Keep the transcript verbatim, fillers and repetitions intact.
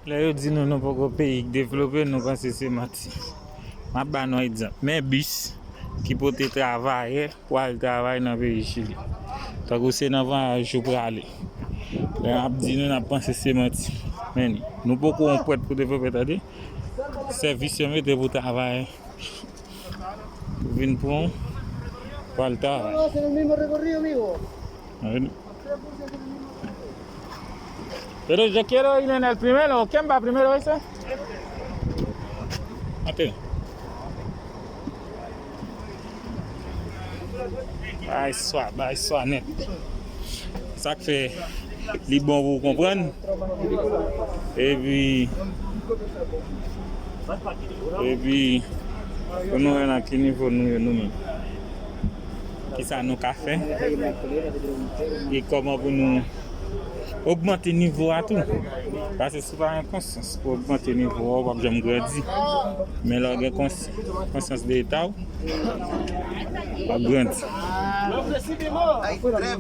Lè yo di nou nou poko peyi k devlope, nou panse se manti. M ap ba nou egzanp. Men bis ki pote travayè pou al travay nan peyi Chili. Tankou se nan vwayaj ou prale. Lè m ap di nou, n ap panse se manti. Men nou poko yon pwèt pou devlope, tande. Sèvis yo mete pou travay. Vin pran, pral travay. Pero yo quiero ir en el primero. ¿Quién va primero ese? Ate. Bay swa, bay swa nèt. Sa k fè li bon pou w konprann. Epi, epi, pou nou wè nan ki nivo nou ye nou menm. Kisa nou ka fè? E kòman pou nou ogmante nivo a tou? Paske si w pa gen konsyans pou ogmante nivo a, w p ap janm grandi. Men lè w gen kons-, konsyans de eta w, w ap grandi.